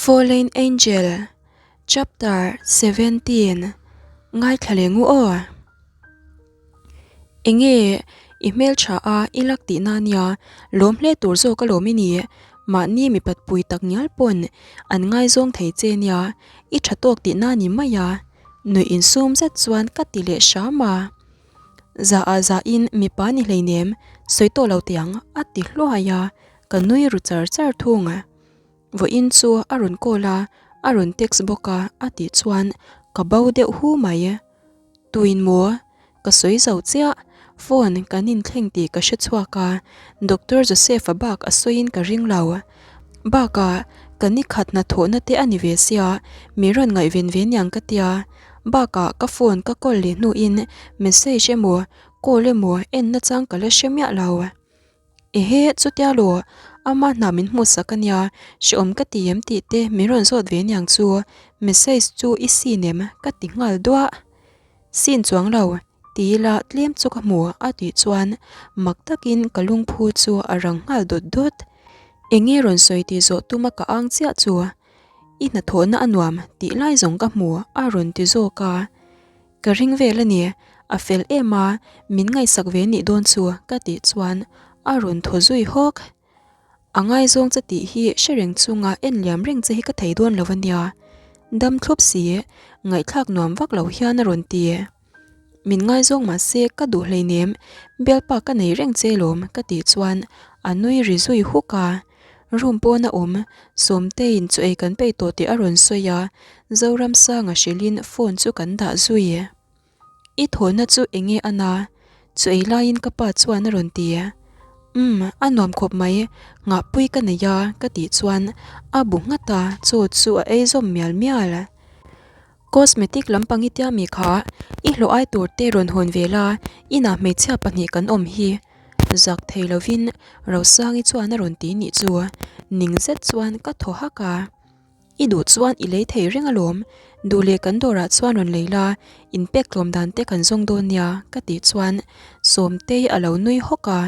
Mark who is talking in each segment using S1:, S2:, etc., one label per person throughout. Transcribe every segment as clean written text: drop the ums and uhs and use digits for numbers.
S1: Fallen Angel Chapter 17 Ngaithla leh ngu aw. Enge i hmeltha a i lak tihna ania lawm hle tur zawk alawm i ni. Mahni mipat pui tak ngial pawn an ngaizawng thei che nia i tha tawk tihna ni mai a. Nuih insum zet chuan ka ti leh hram a. Za ah za in mipa ni hleinem sawi tawh lo teh ang a ti hluai a ka nui ru char char thung. Vawiin chu a rawn call a, a rawn text bawk a a tih chuan ka bo deuh hu mai. Tuin maw? Ka sawi zo chiah, phone kan inthleng tih ka hre chhuak a, Doctor Joseph-a bak a sawiin ka ring lo. Bakah ka ni khat hnathawhna te a ni ve sia, mi rawn ngaihven ve niang ka tia. Bakah ka phone ka call leh hnuin message emaw call emaw en nachang ka la hre miah lo. Ehe, chutia law, ama hna min hmuh sak a nia, hrehawm ka ti em tih te min rawn zawt ve aniang chu, message chu i sin em? ka ti nghal duah. Sin chuang lo, ti ila tlem chu ka hmu a tih chuan mak takin ka lungphu chu a rang nghal dawt dawt. Enge rawn sawi tih zawh tuma ka ang chiah chu, i hnathawhna a nuam tih lai zawng ka hmu a rawn ti zawk a. Ka ring vel a ni, a fel em a, min ngaihsak ve nih dawn chu ka tih chuan a rawn thaw zui hawk. A ngaizawng che tih hi hre reng chunga en liam reng che hi ka thei dawn lo a nia. Dam thlup si, ngaihthlak nuam vak lo hian a rawn ti. Min ngaizawng mah se ka duh hleinem, bialpa ka nei reng che lawm ka tih chuan a nui ri zui huk a. Room pawn a awm, Sawmteiin chu ei kan peih tawh tih a rawn sawi a, Zoramsanga hrilhin phone chu kan dah zui. I thawhna chu enge a na? Chu ei laiin ka pa chuan a rawn ti. Umm, a nuam khawp mai, nghahpui ka nei a ka tih chuan a bu nghat a, chaw chu a ei zawm mial mial. Cosmetic lampang i tia mi kha, i hlawh ai tur te rawn hawn ve la, inah hmeichhia pahnih kan awm hi. Zak thei lovin Rosangi chuan a rawn ti nih chu, ning zet chuan ka thaw hak a. I duh chuan i lei thei reng alawm, duh leh kan dawrah chuan rawn lei la, inpek tlawm dan te kan zawng dawn nia ka tih chuan Sawmtei a lo nui hawk a.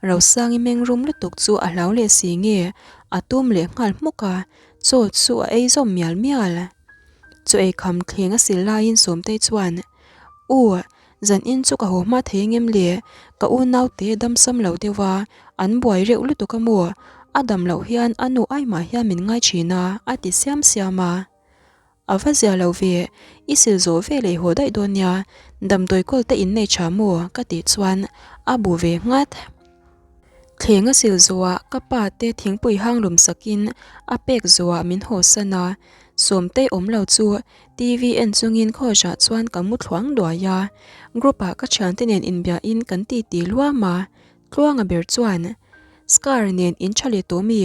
S1: Rosangi meng rum lutuk chu a hlau leh si nge a tum leh nghal hmuk a, chaw chu a ei zawm mial mial. Chaw ei kham thleng a sil laiin Sawmtei chuan, U, zan in chu ka haw hma thei engem le? Ka u naute damsam lo deuh a, an buai reuh lutuk a maw? A dam loh hian a nu aimah hian min ngai thin a, a ti siam siam a. A va zia lo ve, i sil zawh ve leh haw daih dawn nia, damdawi kawl te in nei tha maw? ka tih chuan a bu ve nghat. Thleng a sil zawhah ka pa te thingpui hang lum sakin a pek zawhah min haw san a, Sawmtei awm lo chu TV en chungin khawchah chuan ka mu thluang duai a, group ah ka thiante nen inbiahin kan titi luam a, Tluanga ber chuan Scar nen in tha leh tawh mi,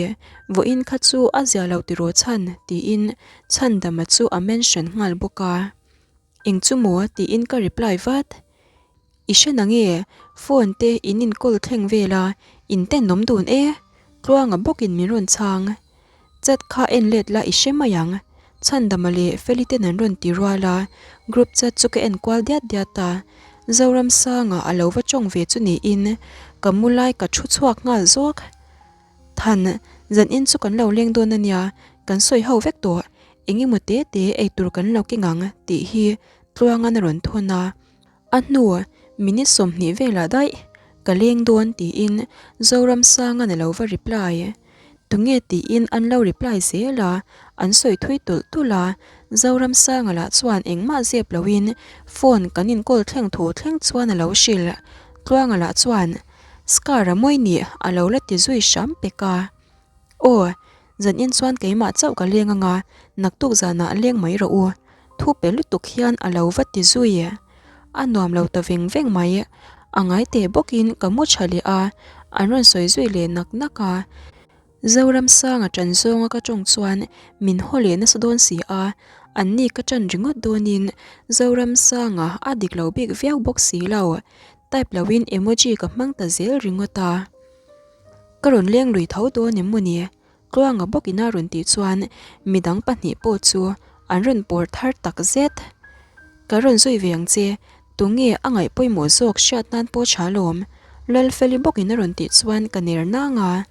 S1: vawiin kha chu a zia lo tiraw chhan tiin Chhandama chu a mention nghal bawk a, Eng chu maw tiin ka reply vat. I hre na nge? Phone te in inkawl thleng vel a, in tenawm dun e. Tluanga bawkin min rawn chhang. Chat kha en let la i hre mai ang. Chhandama leh Feli ten an rawn ti rual a, group chat chu ka en kual diat diat a. Zoramsanga a lo va tawng ve chu niin ka mu lai ka thu chhuak nghal zawk. Than, zan in chu kan lo leng dawn a nia, kan sawi ho vek tawh. Eng emaw te te ei tur kan lo keng ang tih hi Tluanga'n a rawn thawn a. A hnu minute 20 velah daih ka leng dawn tiin Zoramsanga'n a lo va reply. Tunge tiin an lo reply zel a, an sawi thui tulh tulh a, Zoramsanga lah chuan engmah zep loin phone kan inkawl thleng thu thleng chuan a lo hrilh. Tluanga lah chuan Scar a mawi nih a lo la ti zui hram pek a. Aw, zanin chuan keimah chauh ka leng anga, naktuk zanah leng mai rawh u. Thu pe lutuk hian a lo va ti zui. A nuam lo ta veng veng mai. A ngai teh bawkin ka mu tha leh a, an rawn sawi zui leh nak nak a. Zoramsanga ṭan zawnga ka ṭawng chuan min haw leh nasa dawn si a, anni ka ṭan ringawt dawnin Zoramsanga a dik lo bik viau bawk si lo. Type loin emoji ka hmang ta zel ringawt a. Ka rawn leng lui tho dawn em mawni? Tluanga bawkin a rawn tih chuan midang pahnih pawh chu an rawn pawr thar tak zet. Ka rawn zui ve ang che, tunge a ngaih pawimawh zawk hriat nan pawh tha lawm, Lalfeli bawkin a rawn tih chuan ka ner nang a.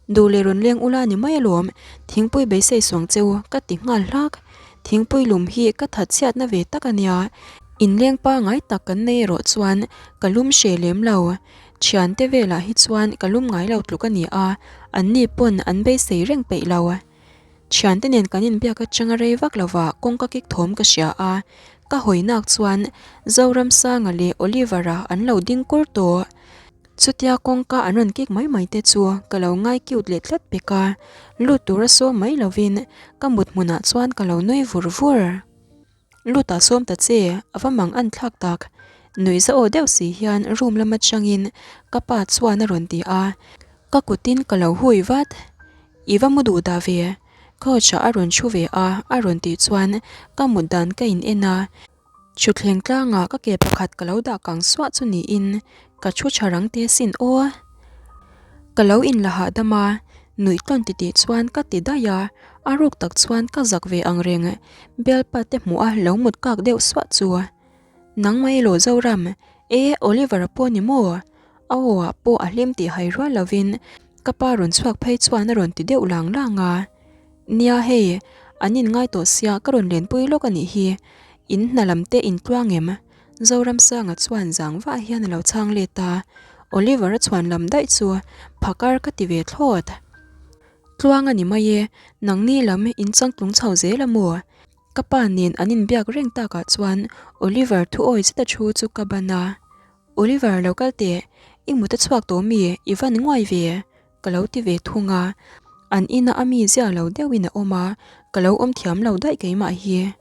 S1: Duh leh rawn leng ula ni mai alawm, thingpui beisei suang che u, ka ti nghal hlak. Thingpui lum hi ka that chhiatna ve tak a nia. Inleng pangai tak kan nei erawh chuan ka lum hre lem lo. Thiante velah hi chuan ka lum ngai lo tluk a ni a, anni pawn an beisei reng peih lo. Thiante nen kan inbiak atanga rei vak lova kawngka kik thawm ka hria a, ka hawinak chuan Zoramsanga leh Oliver-a an lo ding kur tawh. Chutia kawngka an rawn kik mai mai te chu ka lo ngai cute leh tlat pek a, lut tura sawm mai lovin ka mut hmunah chuan ka lo nui vur vur. Lut ah sawm ta che, a va mang an thlak tak. Nuih za aw deuh si hian room lam atangin ka pa chuan a rawn ti a, ka kutin ka lo hui vat. I va mu duh dah ve, couch ah a rawn thu ve a, a rawn tih chuan ka mut dan ka in en a. Thutthleng tlangah ka ke pakhat ka lo dah kang suah chu niin ka thu tha rang te sin aw. Ka lo inla hahdam a, nuih tlawn titih chuan ka ti daih a, a ruk tak chuan ka zak ve ang reng, bialpa te hmuh a lo mut kak deuh suah chu. Nangmah elaw Zoram, e Oliver-a pawh ni maw? A aw ah pawh a hlim tih hai rual lovin ka pa rawn chhuak phei chuan a rawn ti deuh lang lang a. Nia hei, an in ngai tawh sia ka rawn lenpui lawk a nih hi. In hna lam te in tluang em? Zoramsanga chuan zang vah hian a lo chhang let a, Oliver a chhuan lam daih chu phakar ka ti ve thlawt. Tluang a ni mai e, nangni lam in changtlung chho zel a maw? Ka pa nen an inbiak reng takah chuan Oliver thu awi zet a thu chu ka ban a. Oliver lo kal teh, i mut a chhuak tawh mi, i van nguai ve? Ka lo ti ve thung a, an ina a mi zia lo deuhin a awm a, ka lo awm thiam lo daih keimah hi.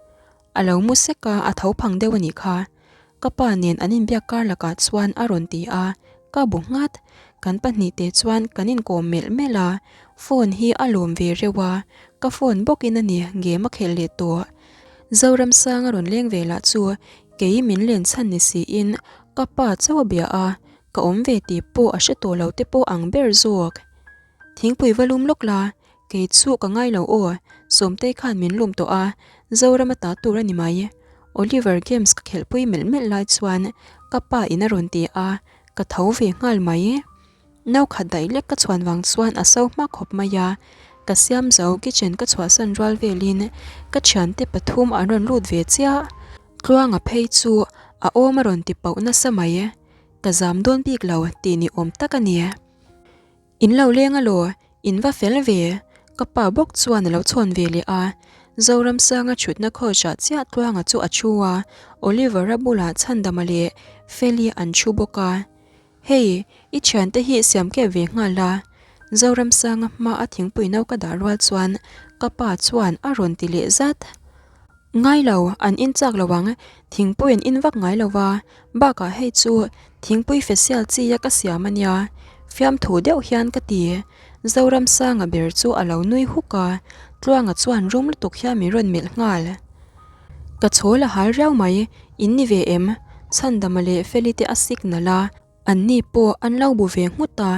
S1: A lo mu sek a, a tho phang deuh a nih kha. Ka pa nen an inbiak kar lakah chuan a rawn ti a, ka bu nghat. Kan pahnihte chuan kan inkawm melh melh a, phone hi a lawm ve reuh a, ka phone bawkin a ni game a khelh leh tawh. Zoramsanga rawn leng ve lah chu kei min len chhan ni siin ka pa chauh a bia a, Ka awm ve tih pawh a hre tawh lo te pawh ang ber zawk. Thingpui va lum lawk la, kei chu ka ngai lo aw, Sawmtei khan min lum tawh a, Zoram a ta tur a ni mai. Oliver games ka khelhpui melh melh lai chuan ka pa in a rawn ti a, ka tho ve nghal mai. No khat daih lek ka chhuan vang chuan a so hma khawp mai a, ka siam zo kitchen ka chhuahsan rual velin ka thiante pathum an rawn lut ve chiah. Tluanga phei chu a awm a rawn ti pauh nasa mai. Ka zam dawn bik lo tih ni awm tak a ni. In lo leng alaw, in va fel ve, ka pa bawk chuan a lo chhawn ve leh a. Zoramsanga thutna couch ah chiah Tluanga chu a thu a, Oliver-a bulah Chhandama leh Feli an thu bawk a. Hei, i thiante hi siam kep ve nghal a. Zoramsanga hma a thingpui no ka dah rual chuan ka pa chuan a rawn ti leh zat. Ngai lo, an in chak lo ang, thingpui an in vak ngai lo va, bakah hei chu thingpui fesial chi a ka siam a nia, fiamthu deuh hian ka ti. Zoramsanga ber chu a lo nui huk a, Tluanga chuan rum lutuk hian min rawn melh nghal. Ka chhawl a hal riau mai, in ni ve em? Chhandama leh Feli te a signal a, anni pawh an lo bu ve nghut a,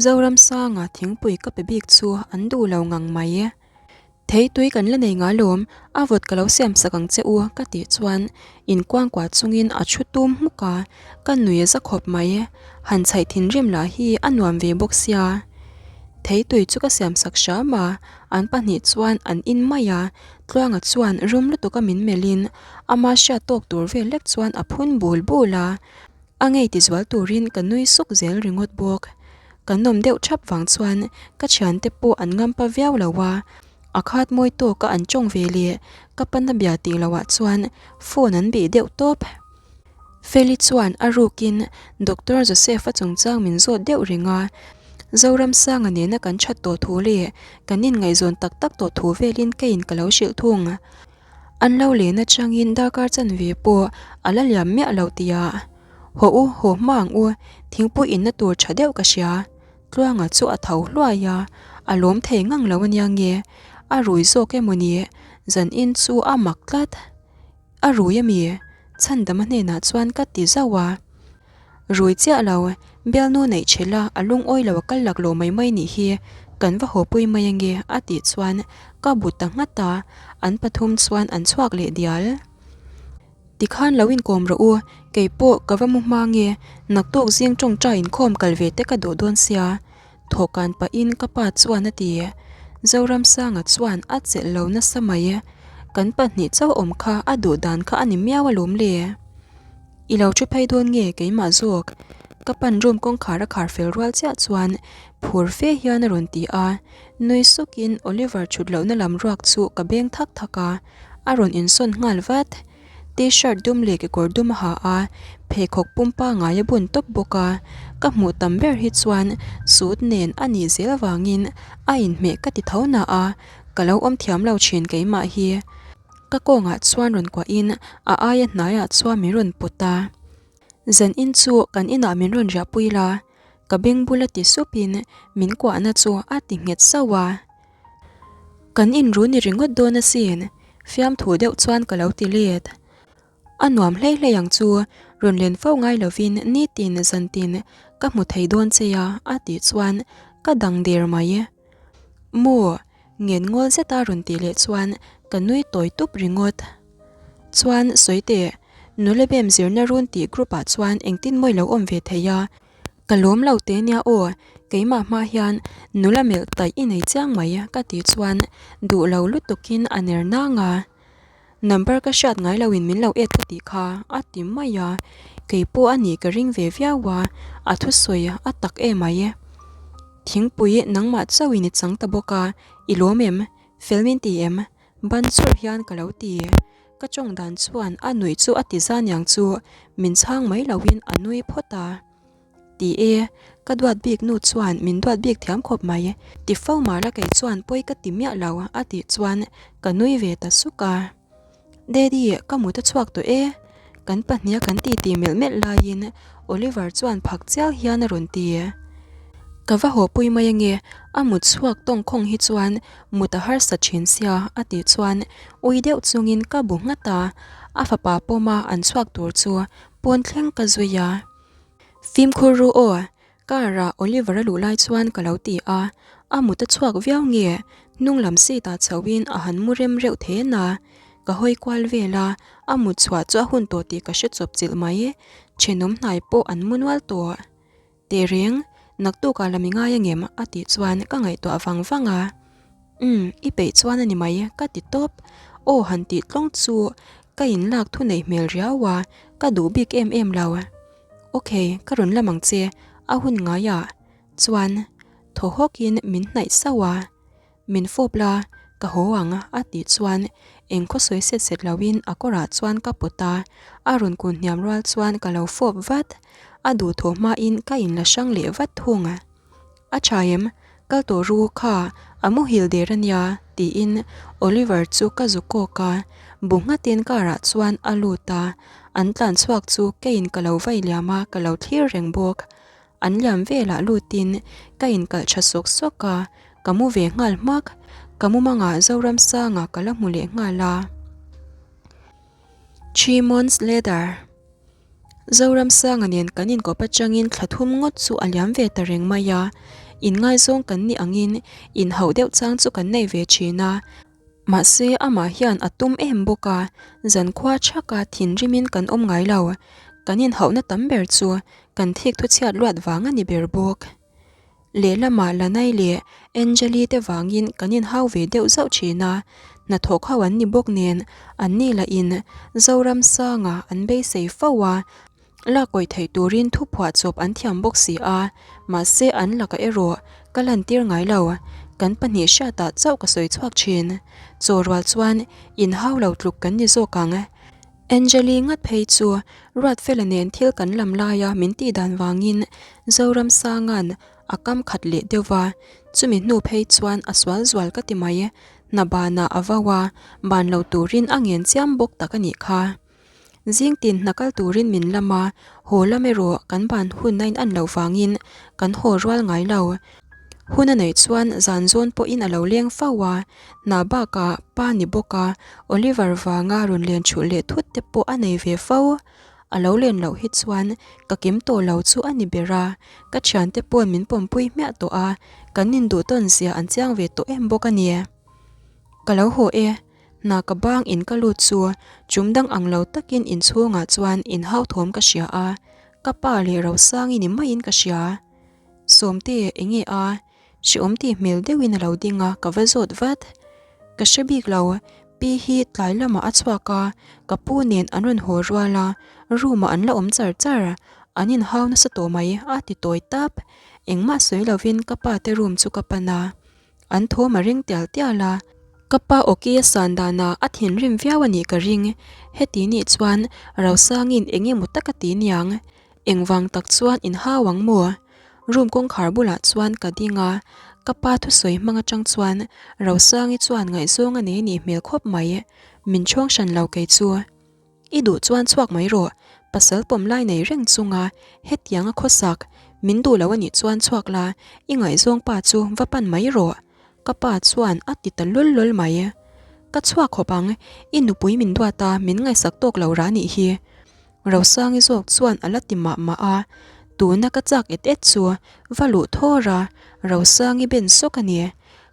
S1: Zoramsanga thingpui ka pe bik chu an duh lo ngang mai. Thei tui kan la nei ngai lawm, a vawt ka lo siam sak ang che u ka tih chuan inkuangkuah chungin a thu tum hmuk a, ka nui a za khawp mai. Han chhaih thinrim lah hi a nuam ve bawk sia. Thei tui chu ka siam sak hram a, an pahnih chuan an in mai a, Tluanga chuan rum lutuk a min melhin ama hriat tawk tur vel lek chuan a phun bul bul a, a ngei ti zual turin ka nui suk zel ringawt bawk. Ka nawm deuh thap vang chuan ka thiante pawh an ngampa viau lo a, a khat mawi tawka an tawng ve leh ka pana bia tih loh ah chuan phone an bih deuh tawp. Feli chuan a rukin Doctor Joseph-a chungchang min zawt deuh reng a, Zoramsanga nena kan that tawh thu leh kan inngaihzawn tak tak tawh thu velin keiin ka lo hrilh thung. An lo len atangin darkar chanve pawh a la liam miah lo tia. Haw u, haw hma ang u, thingpui inna tur tha deuh ka hria. Tluanga chu a tho hluai a, a lawm thei ngang lo ania nge, a rui zawk emaw ni, zan in chu a mak tlat. A rui ami? Chhandama hnenah chuan ka ti zauh a. Rui chiah lo, bialnu neih chhela a lungawi lo a kal lak lo mai mai nih hi, kan va haw pui mai ange a tih chuan ka bu ta nghat a, an pathum chuan an chhuak leh dial. Tikhan lo inkawm rawh u, kei pawh ka va mu hma nge, naktuk zing tawngtai inkhawm kal ve te ka duh dawn sia. Thawhkan pahin ka pa chuan a ti. Zoramsanga chuan a chelh lo nasa mai. Kan pahnih chauh awm kha a duh dan kha a ni miau alawm le. I lo thu phei dawn nge keimah zawk? Ka pan room kawngkhar a khar fel rual chiah chuan phur fe hian a rawn ti a. Nui sukin Oliver thut lohna lam ruak chu ka beng thak thak a, a rawn insawn nghal vat. T-shirt dum leh kekawr dum a ha a, pheikhawk pum pangngai a bun tawp bawk a. Ka hmuh tam ber hi chuan suit nen a nih zel avangin a inhmeh ka ti tho na a, ka lo awm thiam lo thin keimah hi. Ka kawngah chuan rawn kuahin a aia hnaiah chuan min rawn pawt a. Zan in chu kan inah min rawn riahpui la, ka beng bula ti supin min kuahna chu a ti nghet sauh a. Kan inru ni ringawt dawn asin, fiamthu deuh chuan ka lo ti let. A nuam hlei hlei ang chu, rawn len fo ngai lovin nitin zantin ka hmu thei dawn che a, a tih chuan ka dang der mai. Maw? Ngen ngawl zeta rawn tih leh chuan ka nui tawi tup ringawt. Chuan sawi teh, nula bem zirna run tih group ah chuan engtin mawi lo awm ve thei a, Ka lawm lo te nia aw, keimah hma hian nula melh taih i nei chiang mai ka tih chuan duh lo lutukin a ner nang a. Number ka hriat ngai loin min lo et ka tih kha a ti mai a, kei pawh a nih ka ring ve viau a, a thusawi a tak em mai. Thingpui nangmah chauhin i chang ta bawk a, i lawm em? Fel min ti em? Ban churh hian ka lo ti. Ka tawng dan chuan a nuih chu a ti za niang chu min chhang mai loin a nui phawt a. Ti e, ka duat bik nu chuan min duat bik thiam khawp mai. Ti fo mah la kei chuan pawi ka ti miah lo a tih chuan ka nui ve ta suk a. Daddy, ka mut a chhuak tawh e. Kan pahniha kan titi melh melh laiin Oliver chuan phak chial hian a rawn ti. Ka va haw pui mai ange, a mut chhuak tawngkhawng hi chuan mut a harsa thin sia a tih chuan ui deuh chungin ka bu nghat a, a fapa pawma an chhuak tur chu pawn thleng ka zui a. Fimkhur ru aw, Car ah Oliver a luh lai chuan ka lo ti a, a mut a chhuak viau nge hnung lam seat ah chho in a han mu rem reuh then a, ka hawi kual vel a, a mut chhuah chu a hun tawh tih ka hre chawp chilh mai, thenawm hnai pawh an mu nual tawh. Tehreng, naktuk ah la mi ngai angem a tih chuan ka ngaihtuah vang vang a. Umm, i peih chuan a ni mai, ka ti tawp. Aw han tih tlawng chu ka inlak thu neih hmel riau a, ka duh bik em em lo. Ok, ka rawn lam ang che, a hun ngaiah chuan thaw hawkin min hnaih sauh a. Min fawp la, ka haw ang a tih chuan eng khaw sawi set set loin a kawrah chuan ka pawt a, a rawn kun hniam rual chuan ka lo fawp vat. A duhthawh hmain ka inla hrang leh vat thung. A tha em? Kal tawh ru kha, a muhil der a nia, tiin Oliver chu ka zu kawk a, bu nghatin car ah chuan a lut a, an tlan chhuak chu keiin ka lo vai liam a, ka lo thlir reng bawk. An liam velah lutin ka inkalh tha sawk sawk a, ka mu ve nghal hmak, ka mumangah Zoramsanga ka la hmu leh nghal a. Three months later. Zoramsanga nen kan inkawp atangin thla thum ngawt chu a liam ve ta reng mai a, inngaizawng kan nih angin inhauh deuh chang chu kan nei ve thin a, mahse amah hian a tum em bawk a, zankhua thaka thinrimin kan awm ngai lo, kan inhauhna tam ber chu kan thik thuchhiat luat vang a ni ber bawk. Lehlamah Lanai leh Angeli te vangin kan inhau ve deuh zauh thin a, hnathawk ho an ni bawk nen anni lahin Zoramsanga an beisei fo a, lakawih theih turin thu phuahchawp an thiam bawk si a, mahse an lakah erawh ka lantir ngai lo, kan pahnih hriatah chauh ka sawi chhuak thin. Chaw rual chuan inhau lo tluk kan ni zawk ang. Angeli ngat phei chu Ruatfela nen thil kan lam laia min tih dan vangin Zoramsanga'n a kam khat leh deuh va, chumi hnu phei chuan a sual zual ka ti mai, hna banah a vau a, ban lo turin a ngen chiam bawk tak a nih kha. Zing tin hna kal turin min lam a, haw lam erawh kan ban hun a in an loh vangin kan haw rual ngai lo. Hun a neih chuan zan zawn pawhin a lo leng fo a, hna bakah pa ni bawk a, Oliver vanga rawn len chhulh leh thut te pawh a nei ve fo. A lo len loh hi chuan ka kim tawh lo chu a ni ber a, ka thiante pawn min pawmpui hmiah tawh a, kan induh tawn zia an chiang ve tawh em bawk a ni. Ka lo haw e, hna ka bang in ka lut chu chum dang ang lo takin inchhungah chuan inhauthawm ka hria a, ka pa leh Rosangi ni maiin ka hria. Sawmte, enge a? Hreawm tih hmel deuhin a lo ding a, ka va zawt vat. Ka hre bik lo, pi hi tlai lamah a chhuak a, ka pu nen an rawn haw rual a, room ah an la awm char char, an inhau nasa tawh mai, a ti tawi tap. Engmah sawi lovin ka pa te room chu ka pan a, an thawm a ring tial tial a. Ka pa awki a san danah a thinrim viau a nih ka ring, heti nih chuan Rosangin eng emaw tak a ti niang, Engvang tak chuan in hau ang maw? Room kawngkhar bulah chuan ka ding a, ka pa thusawi hmang atang chuan Rosangi chuan ngaihzawng a nei nih hmel khawp mai. Min chhuang hran lo kei chu. I duh chuan chhuak mai rawh, pasal pawm lai nei reng chunga hetianga khawsak min duh lo anih chuan chhuak la, i ngaihzawng pa chu va pan mai rawh. Ka pa chuan a ti ta lul lul mai. Ka chhuak khawp ang, i nupui min duat a, min ngaihsak tawk lo rah anih hi. Rosangi zawk chuan a la ti mah mah a, tuna ka chak et et chu va luh thawr a, Rosangi ben sawk a ni.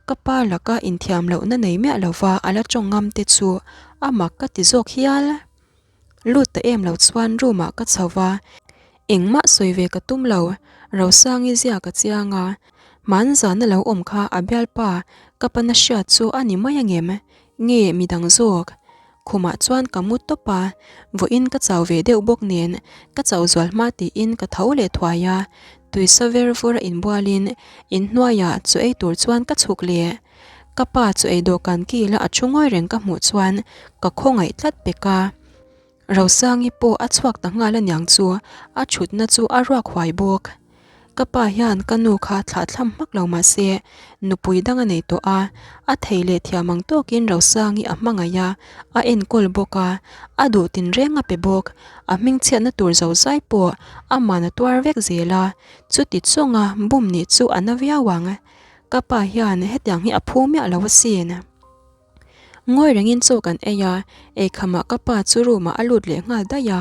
S1: Ka pa laka inthiam lohna nei miah lova a la tawng ngam te chu a mak ka ti zawk hial. Lut ta em lo chuan room ah ka chho va, engmah sawi ve ka tum lo, Rosangi zia ka chiang a, hmanzana lo awm kha a bialpa ka pana hriat chu a ni mai angem? Nge midang zawk? Khumah chuan ka mu tawp a, vawiin ka chau ve deuh bawk nen ka chauh zual hma tiin ka tho leh thuai a, tuisa ver vur a inbualin inhnuaiah chaw ei tur chuan ka chhuk leh. Ka pa chaw ei dawhkan kila a thu ngawi reng ka hmuh chuan ka khawngaih tlat pek a. Rosangi pawh a chhuak ta nghal aniang chu a thutna chu a ruak huai bawk. Ka pa hian ka nu kha thlah thlam hmak lo mah se nupui dang a nei tawh a, a thei leh thiam ang tawkin Rosangi a hmangaih a, a enkawl bawk a, a duh tinreng a pe bawk. A hmingchhiatna tur zo zai pawh aman a tuar vek zel a, chuti chunga bum nih chu a na viau ang. Ka pa hian hetiang hi a phu miah lo asin. Ngawi rengin chaw kan ei a, eikhamah ka pa chu room ah a lut leh nghal daih a,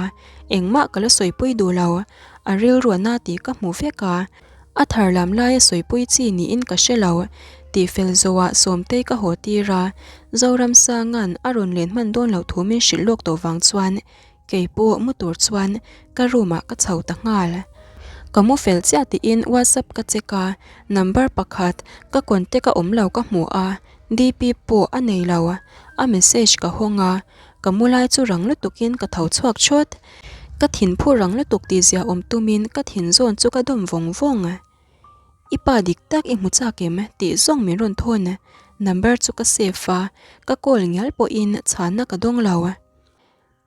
S1: engmah ka la sawipui duh lo, a rilru a na tih ka hmu vek a, a thar lam laia sawipui chi niin ka hre lo, tih fel zawhah Sawmtei ka haw tir a, Zoramsanga'n a rawn len hman dawn loh thu min hrilh lawk tawh vang chuan Kei pawh mu tur chuan ka room ah ka chho ta nghal. Ka mu fel chiah tiin WhatsApp ka check a, number pakhat ka contact a awm lo ka hmu a, DP pawh a nei lo. A message ka hawng a, ka mu lai chu rang lutukin ka tho chhuak thawt. Ka thin phu rang lutuk tih zia awm tumin ka thin zawn chu ka dawm vawng vawng. I pa dik tak i hmu chak em? tih zawng min rawn thawn. Number chu ka save a, ka call ngial pawhin chhanna ka dawng lo.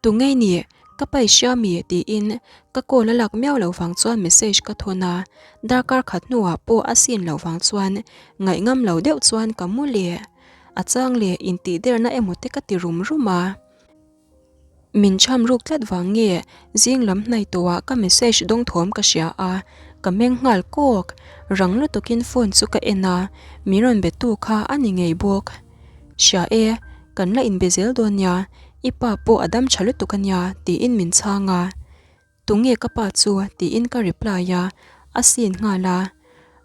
S1: Tu ngei ni, ka pai hria mi tiin ka call a lak miau loh vang chuan message ka thawn a, darkar khat hnuah pawh a seen loh vang chuan ngaih ngam lo deuh chuan ka mu leh. A chang leh intih derna emaw te ka ti rum rum a. Min cham ruk tlat vang nge zing lam hnaih tawhah ka message dawng thawm ka hria a, ka meng nghal kawk. Rang lutukin phone chu ka en a, min rawn be tu kha a ni ngei bawk. Hria e, kan la inbe zel dawn nia, i pa pawh a dam tha lutuk a nia tiin min chhang a. Tunge ka pa chu tiin ka reply a, a seen nghal a.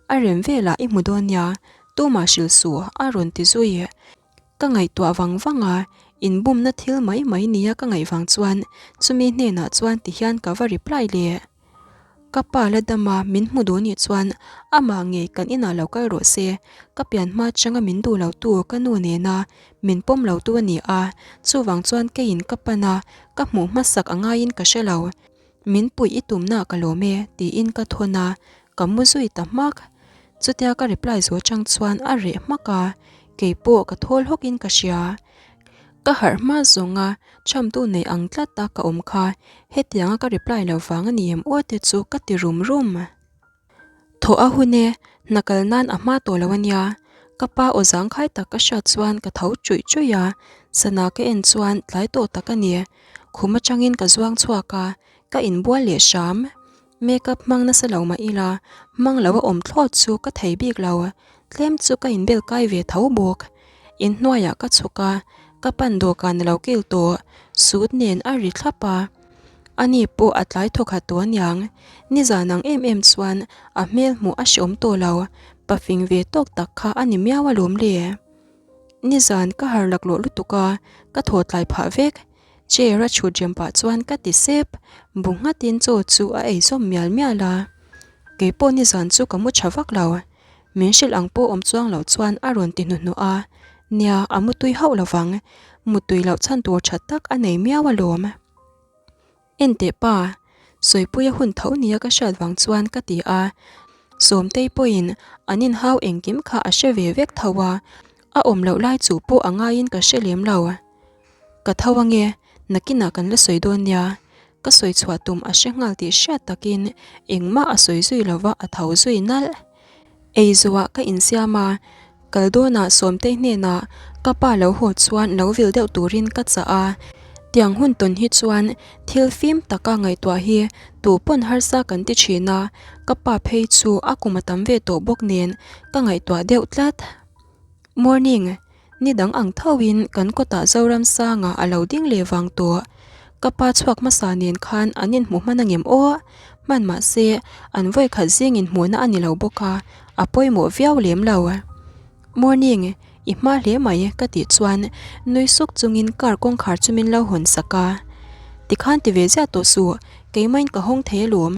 S1: A rem velah i hmu dawn nia, tumah hrilh suh a rawn ti zui. Ka ngaihtuah vang vang a, inbumna thil mai mai nia ka ngaih vang chuan chumi hnenah chuan tihian ka va reply leh. Ka pa la dam a, min hmu duh nih chuan amah ngei kan inah lo kal rawh se, ka pian hma atanga min duh lo tu ka nu nena min pawm lo tu a ni a, chuvang chuan keiin ka pan a, ka hmuh hmasak a ngaiin ka hre lo. Min puih i tumna ka lawm e tiin ka thawn a, ka mu zui ta hmak. Chutia ka reply zawh atang chuan a reh hmak a, keipawh ka thawl hawkin ka hria. Ka harh hma zawnga chhamtu nei ang tlat a ka awm kha, hetianga ka reply lo vang a ni em aw te chu ka ti rum rum. Thawh a hun e, hna kal nan a hma tawh lo a nia, ka pa aw zangkhai tak ka hriat chuan ka tho chuih chuih a, sana ka en chuan tlai tawh tak a ni, khum atangin ka zuang chhuak a, ka inbual leh hram. Makeup hmang nasa lo mah ila, hmang lo a awm thlawt chu ka thei bik lo. Tlem chu ka inbel kai ve tho bawk. Inhnuaiah ka chhuk a, ka pan dawhkan a lo kil tawh, suit nen a ri thlap a. Ani pawh a tlai thawk hat tawh aniang. Nizan ang em em chuan a hmel hmuh a hreawm tawh lo, pafing ve tawk tak kha a ni miau alawm le. Nizan ka har laklawh lutuk a, ka thaw tlai phah vek. Chair a chhut rem pah chuan ka ti sep, bu nghatin chaw chu a ei zawm mial mial a. Keipawh nizan chu ka mu tha vak lo. Min hrilh ang pawh awm chuang loh chuan a rawn ti hnuhnuh a, nia a mutui hauh lovang, mutui loh chhan tur tha tak a nei miau alawm. Enteh pa, sawipuia hun tho nia ka hriat vang chuan ka ti a, Sawmtei pawhin an inhau engkim kha a hre ve vek tho a, a awm loh lai chu pawh a ngaiin ka hre lem lo. Ka tho ange, nakinah kan la sawi dawn nia, ka sawi chhuah tum a hre nghal tih hriat takin engmah a sawi zui lova a tho zui nalh. Ei zuah ka insiam a, kal dawnah Sawmtei hnenah ka pa lo haw chuan lo vil deuh turin ka chah a, tiang hun tawn hi chuan thil fim taka ngaihtuah hi tu pawn harsa kan ti thin a, ka pa phei chu a kum a tam ve tawh bawk nen ka ngaihtuah deuh tlat. Morning, ni dang ang thoin kan kawtah Zoramsanga a lo ding leh vang tawh. Ka pa chhuak hmasa nen khan an inhmu hman angem aw? Hman mah se, an vawikhat zing inhmuhna a ni lo bawk a, a pawimawh viau lem lo. Morning, i hma hle mai ka tih chuan nui suk chungin car kawngkhar chu min lo hawn sak a. Tikhan ti ve ziah tawh suh, keimahin ka hawng thei alawm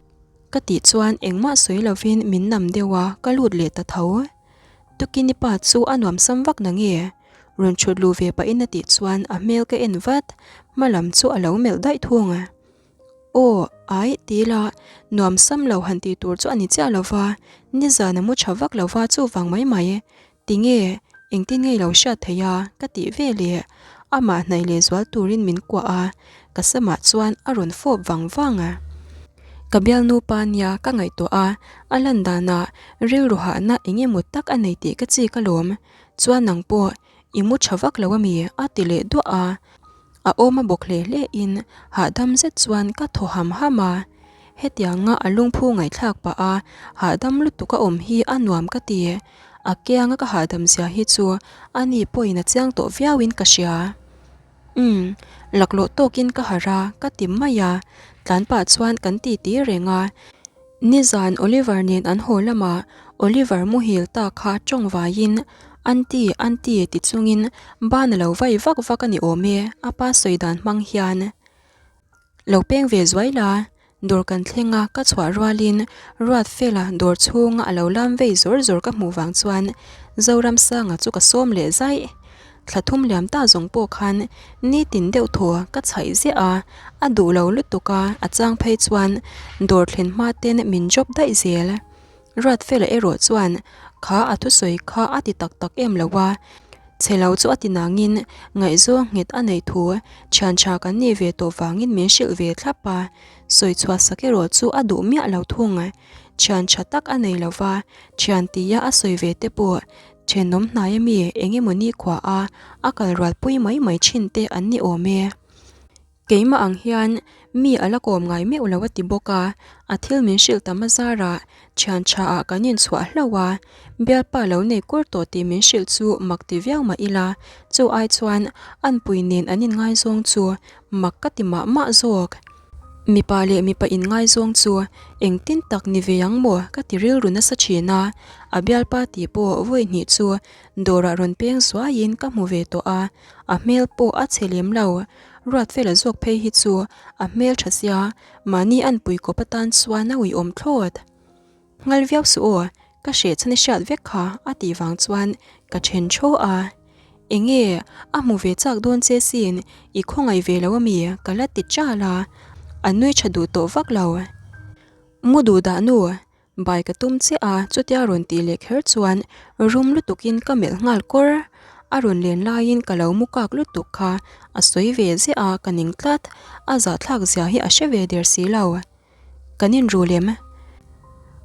S1: ka tih chuan engmah sawi lovin min nam deuh a, ka lut leh ta tho. Tukini pa chu a nuam sam vak na nge? Rawn chhut luh ve pahin a tih chuan a hmel ka en vat, hma lam chu a lo melh daih thung. Aw, aih ti ila, nuam sam lo han tih tur chu a ni chiah lo va, nizan a mu tha vak lo va chuvang mai mai. Tinge, engtin nge i lo hriat theih a? ka tih ve leh. Amah hnaih leh zual turin min kuah a, ka samah chuan a rawn fawp vang vang a. Ka bialnu pa nia ka ngaihtuah a, a lan danah rilru hahna eng emaw tak a nei tih ka chik alawm. Chuan nang pawh i mu tha vak lo ami? a ti leh duah a. A awm a bawk hle hle in hahdam zet chuan ka thaw ham ham a. Hetianga a lungphu ngaihthlak pah a hahdam lutuk a awm hi a nuam ka ti. A kianga ka hahdam zia hi chu ani pawhin a chiang tawh viauin ka hria. Umm, laklawh tawkin ka harh a, ka ti mai a, tlan pah chuan kan ti ti reng a. Nizan Oliver nen an haw lamah Oliver muhil ta kha tawng vaiin Aunty, Aunty ti chungin ban a lo vai vak vak a ni awm e, a pa sawi dan hmang hian. Lo peng ve zuai la, dawr kan thleng a ka chhuah rualin Ruatfela dawr chhunga a lo lam vei zawr zawr ka hmuh vang chuan Zoramsanga chu ka sawm leh zaih. Thla thum liam ta zawng pawh khan nitin deuh thaw ka chhaih ziah a, a duh lo lutuk a, a chang phei chuan dawr thlen hma ten min job daih zel. Ruatfela erawh chuan kha a thusawi kha a ti tak tak em lo a, chhe lo chu a ti nangin ngaihzawng nghet a nei thu thian tha kan nih ve tawh vangin min hrilh ve thlap a, sawi chhuah sak erawh chu a duh miah lo thung. Thian tha tak a nei lo va, thian tia a sawi ve te pawh thenawm hnai ami eng emaw ni khua a a kal rualpui mai mai thin te an ni awm e. Keimah ang hian mi a la kawm ngai meuh lo a ti bawk a, a thil min hrilh tam a zarah thian tha ah kan inchhuah hlauh a, bialpa lo nei kur tawh tih min hrilh chu mak ti viau mah ila, chu ai chuan anpui nen an inngaizawng chu mak ka ti mah mah zawk. Mipa leh mipa inngaizawng chu engtin tak ni ve ang maw ka ti rilru nasa thin a, a bialpa tih pawh vawi hnih chu dawrah rawn peng zuaiin ka hmu ve tawh a, a hmel pawh a chhe lem lo. Ruatfela zawk phei hi chu a hmel tha sia, mahni anpui kawp atan chuan a uiawm thlawt. Nghal viau suh aw, ka hreh chhan i hriat vek kha a tih vang chuan ka then thaw a. Enge a hmu ve chak dawn che sin, i khawngaih ve lo ami ka la ti chal a, a nui tha duh tawh vak lo. Mu duh dah nu, Bai ka tum chiah a, chutia rawn tih leh kher chuan rum lutukin ka melh nghal kawr. A rawn len laiin ka lo mu kak lutuk kha a sawi ve ziah a, ka ning tlat. A zahthlak zia hi a hre ve der si lo. Kan inru lem.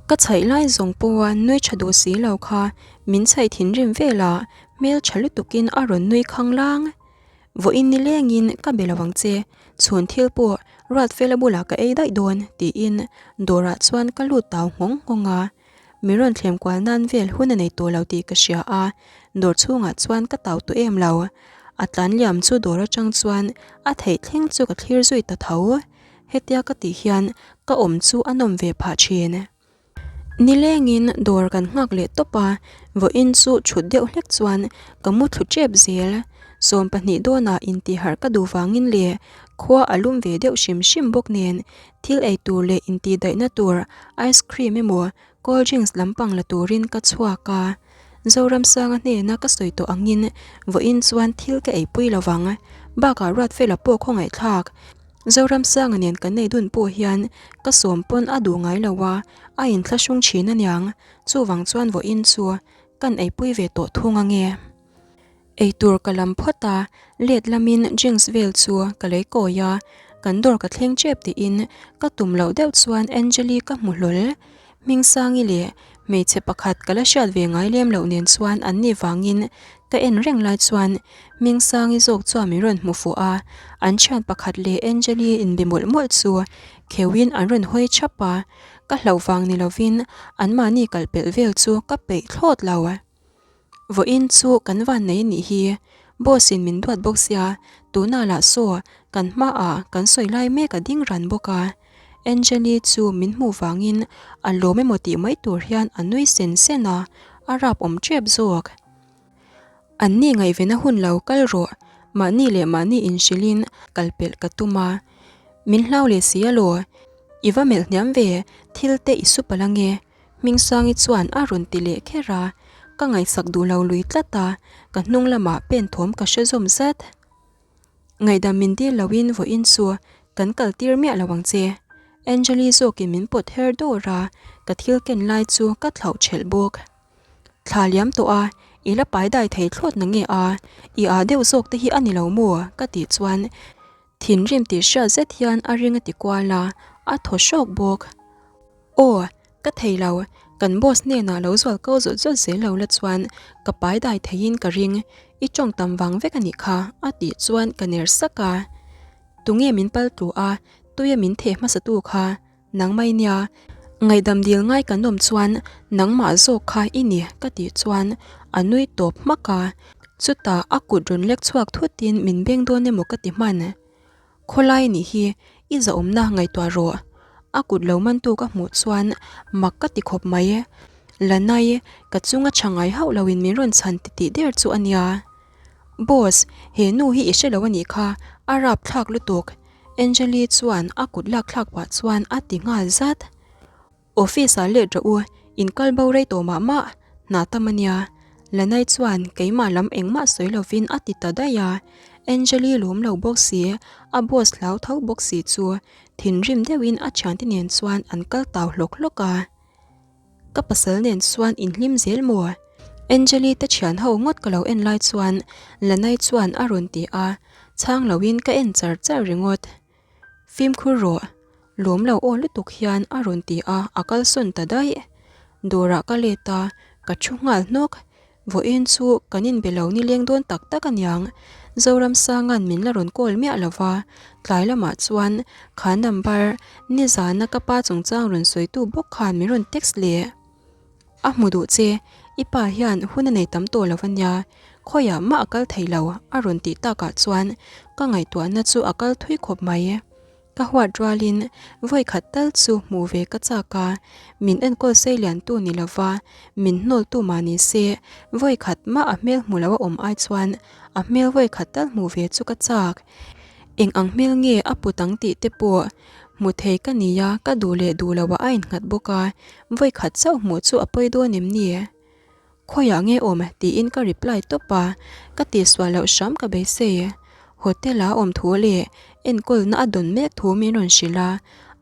S1: Ka chhaih lai zawng pawha nui tha duh si lo kha min chhaih thinrim vel a, hmel tha lutukin a rawn nui khanglang. Vawiin ni lengin ka be lo ang che, chhun thil pawh Ruatfela bulah ka ei daih dawn tiin dawrah chuan ka lut tau nghawng nghawng a. Mi rawn thlem kual nan vel hun a nei tawh lo tih ka hria a, dawr chhungah chuan ka tau tawh em lo. A tlan liam chu dawr atang chuan a theih thleng chu ka thlir zui ta tho. Hetia ka tih hian ka awm chu a nawm ve phah thin. Nilengin dawr kan nghak leh tawp a, vawiin chu thut deuh hlek chuan ka mu thlu tep zel. 20 dawnah intihharh ka duh vangin leh khua a lum ve deuh hrim hrim bawk nen thil ei tur leh intihdaihna tur ice cream emaw. Cold drinks lampang la turin ka chhuak a, Zoramsanga hnena ka sawi tawh angin vawiin chuan thil ka eipui lo vang. Bakah Ruatfela pawh khawngaihthlak. Zoramsanga nen kan nei dun pawh hian ka sawm pawn a duh ngai lo a, a inthlahrung thin aniang. Chuvang chuan vawiin chu kan eipui ve tawh thung ange. Eitur ka lam phawt a, let lamin drinks vel chu ka lei kawi a, kan dawr ka thleng tep tiin ka tum loh deuh chuan Angeli ka hmu hlawl. Hmingsangi leh hmeichhe pakhat ka la hriat ve ngai lem loh nen chuan an nih vangin ka en reng lai chuan Hmingsangi zawk chuan min rawn hmu fuh a, an thian pakhat leh Angeli inbe mawlh mawlh chu kheuhin an rawn hawi thap a, ka hlauh vang ni lovin anmahni kalpelh vel chu ka peih thlawt lo. Vawiin chu kan van nei anih hi, boss in min duat bawk sia, tunah lah saw kan hmaah kan sawi lai mek a ding ran bawk a. Angeli chu min hmuh vangin a lawm emaw tih mai tur hian a nui sen sen a, a rap awm tep zawk. Anni ngaihvena hun lo kal rawh, mahni leh mahni inhrilhin kal pelh ka tum a. Min hlau leh si alaw, i va melh hniam ve, thil te i sup ala nge, Hmingsangi chuan a rawn ti leh kher a, ka ngaihsak duh lo lui tlat a, ka hnung lamah pen thawm ka hre zawm zat. Ngaihdam min dil loin vawiin chu kan kal tir miah lo ang che. Angeli zawkin min pawt her dawr a, ka thil ken lai chu ka thlauh thelh bawk. Thla liam tawh a, i la pai dai thei thlawt na nge a, i ah deuh zawk te hi a ni lo maw? ka tih chuan Thinrim tih hriat zet hian a ring a ti kual a, a thaw hrawk bawk. Aw, ka thei lo, kan boss hnenah lo zual ko zawt zawt zel lo la chuan ka pai dai theiin ka ring, i tawng tam vang vek a nih kha, a tih chuan ka ner sak a. Tunge min pal tlu a, tuia min theh hmasatu kha? Nangmah i nia, ngaihdam dil ngai kan awm chuan nangmah zawk kha i ni ka tih chuan a nui tawp hmak a, chutah a kut rawn lek chhuak thutin min beng dawn emaw ka ti hman. Khawlai nih hi i zahawmna ngaihtuah rawh. A kut lo mantu ka hmuh chuan mak ka ti khawp mai. Lanai, ka chunga tha ngai hauh loin min rawn chhan titih der chu a nia. Boss, he nu hi i hre lo a nih kha, a rapthlak lutuk. Angeli chuan a kut lak thlak pah chuan a ti nghal zat. Office ah let rawh u, in kal bo rei tawh mah mah, hna tam a nia. Lanai chuan keimah lam engmah sawi lovin a ti ta daih a. Angeli lawm lo bawk si, a boss hlau tho bawk si chu thinrim deuhin a thiante nen chuan an kal tau hlawk hlawk a. Ka pasal nen chuan inhlim zel maw? Angeli te thian ho ngawt ka lo en lai chuan Lanai chuan a rawn ti a, chhang loin ka en char char ringawt. Fimkhur rawh, lawm lo aw lutuk hian a rawn ti a, a kalsawn ta daih. Dawrah ka let a, ka thu nghal hnawk. Vawiin chu kan inbe lo nileng dawn tak tak aniang. Zoramsanga'n min la rawn call miah lo va, tlai lamah chuan kha number nizana ka pa chungchang rawn sawitu bawk khan min rawn text leh. A hmu duh che, i pa hian hun a nei tam tawh lo ania, khawiah mah a kal thei lo a rawn tih takah chuan ka ngaihtuahna chu a kal thui khawp mai. Ka huat rualin vawi khat tal chu hmuh ve ka chak a, min enkawl sei liantu ni lova min hnawltu mah ni se, vawi khat mah a hmel hmu lo a awm ai chuan a hmel vawi khat tal hmuh ve chu ka chak. Eng ang hmel nge a put ang tih te pawh hmu thei ka ni a, ka duh leh duh loh ah a innghat bawk a, vawi khat chauh hmuh chu a pawi dawn em ni? Khawiah nge awm? tiin ka reply tawp a, ka tihsual loh hram ka beisei. Hotel a awm thu leh enkawlna a dawn mek thu min rawn hrilh a,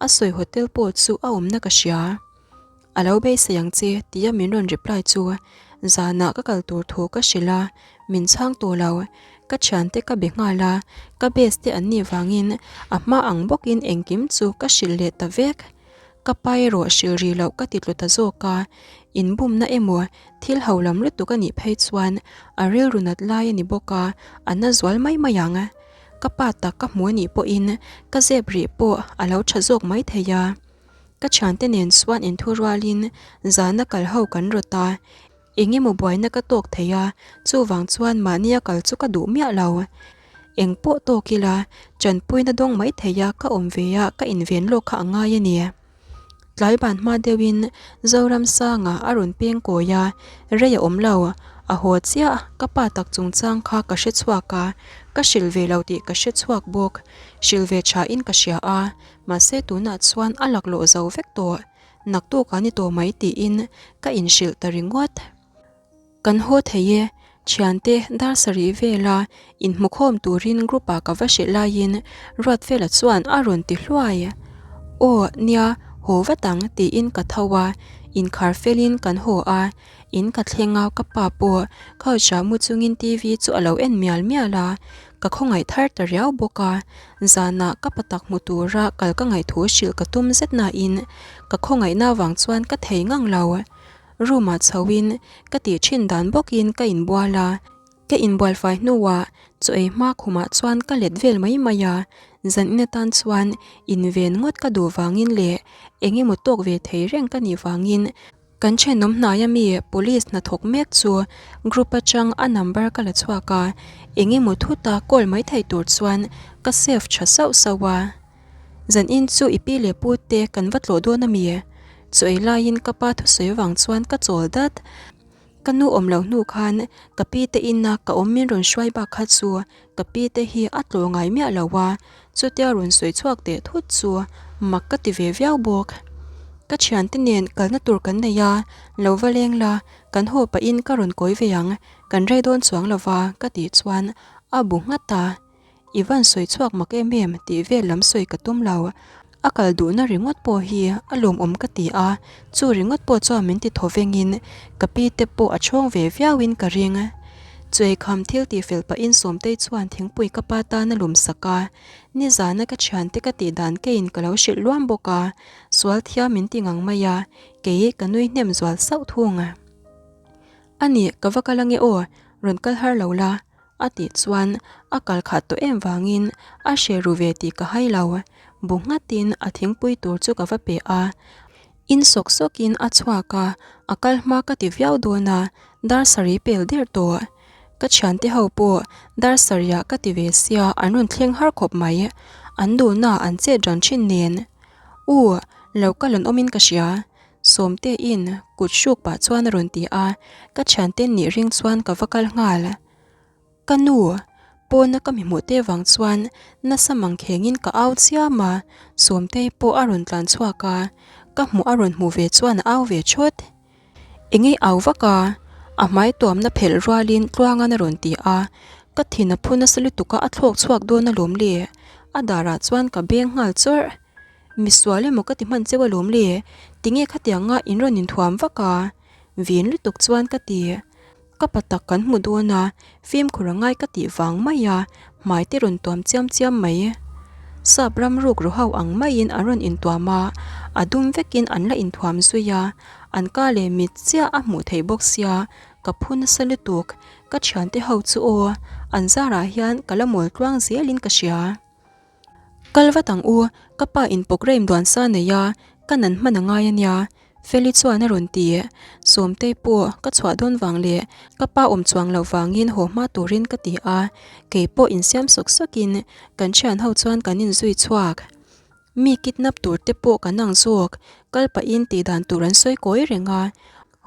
S1: a sawi hotel pawh chu a awmna ka hria. A lo beisei ang che tia min rawn reply chu zanah ka kal tur thu ka hrilh a, min chhang tawh lo. Ka thiante ka be nghal a, ka best te an nih vangin a hma ang bawkin engkim chu ka hrilh leh ta vek. Ka pa erawh hrilh rih loh ka ti tlu ta zawk a, inbumna emaw thil ho lam lutuk a nih phei chuan a rilru nat lai a ni bawk a, a na zual mai mai ang. Ka pa tak ka hmu a nih pawhin ka zep rih pawh a lo tha zawk mai thei a. Ka thiante nen chuan inthu rualin zana kal ho kan rawt a, Eng emaw buaina ka tawk thei a, chuvang chuan mahnia kal chu ka duh miah lo. Eng pawh tawk ila, tanpuina dawng mai thei a ka awm ve a ka inven lawk kha a ngai a ni. Tlai ban hma deuhin Zoramsanga a rawn peng kawi a, rei a awm lo, a haw chiah, ka pa tak chungchang kha ka hre chhuak a, ka hrilh ve lo tih ka hre chhuak bawk. Hrilh ve thain ka hria a, mahse tunah chuan a laklawh zo vek tawh. Naktuk ah ni tawh mai tiin ka inhrilh ta ringawt. Kan haw thei e, thiante dar sarih vela inhmukhawm turin group ah ka va hrilh laiin Ruatfela chuan a rawn ti hluai. Aw, nia, haw vat ang tiin ka tho a, inkhar felin kan haw a, in ka thleng a ka pa pawh couch ah mu chungin TV chu a lo en mial mial a, ka khawngaih thar ta riau bawk a, zanah ka pa tak hmu tura kal ka ngaih thu hrilh ka tum zet nain ka khawngaihna vang chuan ka thei ngang lo. Room ah chho in ka tih thin dan bawk in ka inbual a, ka inbual fai hnuah chaw ei hma khumah chuan ka let vel mai mai a, zan in atan chuan inven ngawt ka duh vangin leh eng emaw tawk ve thei reng ka nih vangin kan thenawm hnaia mi police hnathawk mek chu group atang a number ka la chhuak a, eng emaw thuta call mai thei tur chuan ka save tha sauh sauh a. Zan in chu i pi leh pu te kan va tlawh dawn a mi? Chaw ei laiin ka pa thusawi avang chuan ka chawl dat. Ka nu awm loh hnu khan ka pi te ina ka awm min rawn hruai bak kha chu ka pi te hi a tlawh ngai miah lo a, chutia rawn sawi chhuak teh thut chu mak ka ti ve viau bawk. Ka thiante nen kalna tur kan nei a, lo va leng la, kan haw pahin ka rawn kawi ve ang, kan rei dawn chuang lo va ka tih chuan a bu nghat a. I van sawi chhuak mak em em tih vel lam sawi ka tum lo. A kal duhna ringawt pawh hi a lawmawm ka ti a, chu ringawt pawh chuan min ti thaw vengin ka pi te pawh a chhawng ve viauin ka ring. Chuaikham thil tih fel pahin Sawmtei chuan thingpui ka pa tan a lum sak a, nizana ka thiante ka tih dan keiin ka lo hrilh luam bawk a, sual thiam min ti ngang mai a, kei ka nui hnem zual sauh thung. A nih, ka va kal ange aw, rawn kal har lo la, A tih chuan a kal khat tawh em vangin a hre ru ve tih ka hai lo. Bu nghatin a thingpui tur chu ka va pe a. In sawk sawkin a chhuak a, a kal hma ka ti viau dawn a, dar sarih pel der tawh. Ka thiante ho pawh dar sarihah ka ti ve sia an rawn thleng har khawp mai. An duhna an chet ran thin nen. U, lo kal an awmin ka hria. Sawmtein kut hruk pah chuan a rawn ti a, ka thiante nih ring chuan ka va kal nghal. Ka nu, pawna ka mi hmuh te vang chuan nasa mangkhengin ka au chiam a, Sawmtei pawh a rawn tlan chhuak a, ka hmuh a rawn hmuh ve chuan a au ve thawt. Enge au vak a? A hmai tuamna phelh rualin Tluangan a rawn ti a, ka thin a phu nasa lutuk a a thlawk chhuak dawn alawm le, a darah chuan ka beng nghal chawrh. Misual emaw ka ti hman cheu alawm le, tinge khatianga in rawn inthuam vak a? Vin lutuk chuan ka ti. Ka pa tak kan hmu dawn a, fimkhur a ngai ka tih vang mai a, hmai te rawn tuam chiam chiam mai. Sap ram ruk ru ho ang maiin an rawn intuam a, a dum vekin an la inthuam zui a, an ka leh mit chiah a hmuh theih bawk sia, ka phu nasa lutuk, ka thiante ho chu aw, an zarah hian ka la mawl tluang zelin ka hria. Kal vat ang u, ka pa in programme duan sa nei a, ka nan hman a ngai a nia, Feli chuan a rawn ti. Sawmtei pawh ka chhuah dawn vang leh ka pa awm chuang loh vangin haw hma turin ka ti a, kei pawh insiam sawk sawkin kan thian ho chuan kan inzui chhuak. Mi kidnap tur te pawh kan ang zawk, kal pahin tihdan tur an sawi kawi reng a,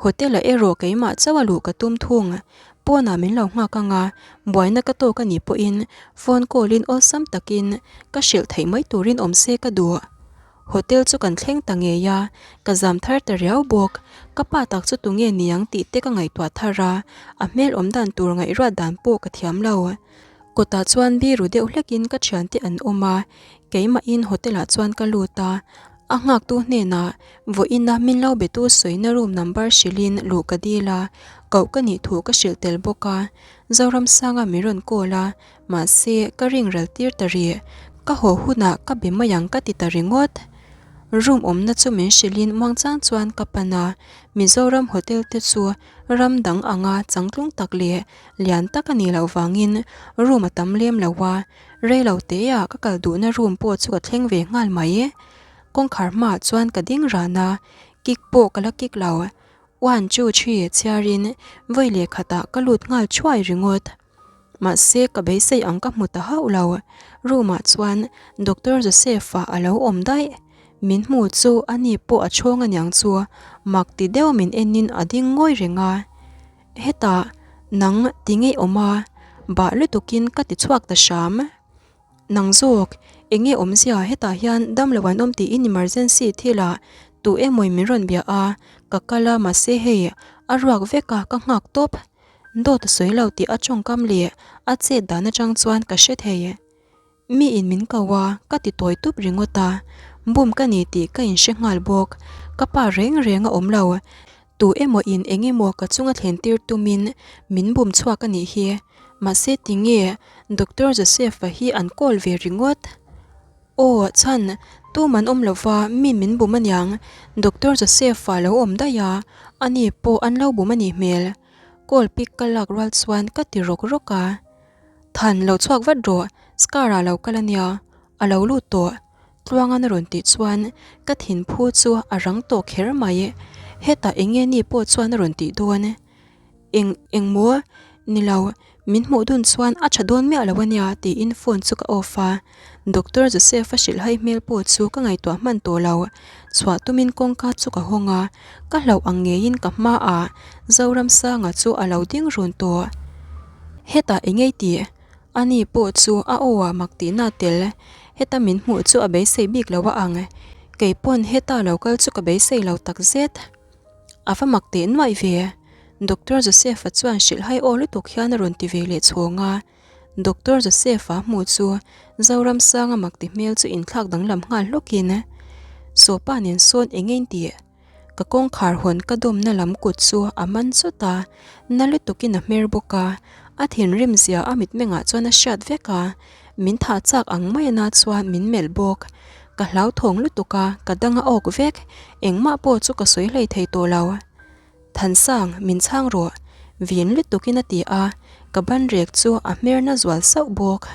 S1: Hotel-ah erawh keimah chauh a luh ka tum thung. Pawnah min lo nghak ang a, buaina ka tawk a nih pawhin phone call-in awlsam takin ka hrilh theih mai turin awm se ka duh. Hotel chu kan thleng ta ngei a, ka zam thar ta riau bawk. Ka pa tak chu tunge niang tih te ka ngaihtuah thar a, a hmel awm dan tur ngaihruat dan pawh ka thiam lo. Kawtah chuan biru deuh hlekin ka thiante an awm a, keimahin hotel-ah chuan ka lut a, A nghaktu hnenah vawiina min lo betu sawina room number hrilhin luh ka dil a, koh ka nih thu ka hrilh tel bawk a. Zoramsanga min rawn call a, mahse ka ring ral tir ta rih. Ka haw hunah ka be mai ang ka ti ta ringawt. Room awmna chu min hrilhin muangchang chuan ka pan a, Mizoram hotel te chu ram dang anga changtlung tak leh lian tak a nih loh vangin room a tam lem lo a, Rei lo teah ka kal duhna room pawh chu ka thleng ve nghal mai. Kawngkhar hmaah chuan ka ding ran a, kick pawh ka la kick lo. One, two, three chhiarin vawi leh khatah ka lut nghal thuai ringawt. Mahse ka beisei ang ka hmu ta hauh lo. Room ah chuan Doctor Joseph-a a lo awm daih. Min hmu chu ani pawh a chhawng aniang chu mak ti deuh min enin a ding ngawi reng a. Hetah nang ti ngei awm a, bah lutukin ka ti chhuak ta hram. Nang zawk, eng nge awmzia hetah hian damlo an awm tiin emergency thilah Tu emaw min rawn bia a, ka kal a mahse hei a ruak vek a ka nghak tawp. Dawt a sawi lo tih a tawngkam leh a chet dan atang chuan ka hre thei. Mi in min ko a, ka ti tawi tup ringawt a, bum ka ni tih ka inhre nghal bawk. Ka pa reng reng a awm lo. Tu emaw in eng emaw ka chunga thlen tir tumin min bum chhuak a nih hi. Mahse tinge Doctor Joseph-a hi an call ve ringawt? Aw, chhan, tum an awm lova mi min bum aniang. Doctor Joseph-a lo awm daih a, ani pawh an lo bum a nih hmel. Call pick ka lak rual chuan ka ti rawk rawk a. Than lo chhuak vat rawh, Scar ah lo kal a nia, a lo lut tawh. Tluangan a rawn tih chuan ka thin phu chu a rang tawh kher mai. Hetah eng nge ni pawh chuan a rawn tih dawn? Eng eng maw? Ni lo, min hmuh dun chuan a tha dawn miah lo a nia tiin phone chu ka off a. Doctor Joseph-a hrilhhai hmel pawh chu ka ngaihtuah hman tawh lo. Chhuah tumin kawngka chu ka hawng a, ka hlauh ang ngeiin ka hmaah Zoramsanga chu a lo ding run tawh. Hetah eng ei tih? Ani pawh chu a aw ah mak tihna a tel. Heta min hmuh chu a beisei bik lo a ang. Kei pawn heta lo kal chu ka beisei lo tak zet. A va mak teh nuaih ve. Doctor Joseph-a chuan hrilhhai aw lutuk hian a rawn ti ve leh chhawng a. Doctor Joseph-a hmuh chu Zoramsanga mak ti hmel chu inthlak danglam nghal hlawkin, Sawpa nen sawn eng ein tih? Ka kawngkhar hawn ka dawmna lam kut chu a man chawt a, na lutukin a hmer bawk a, a thinrim zia a mitmengah chuan a hriat vek a, min thah chak ang mai ana chuan min melh bawk. Ka hlauthawng lutuk a, ka dang a awk vek, engmah pawh chu ka sawi hlei thei tawh lo. Thansang, min chhang rawh, vin lutukin a ti a, ka banrek chu a hmer na zual sauh bawk.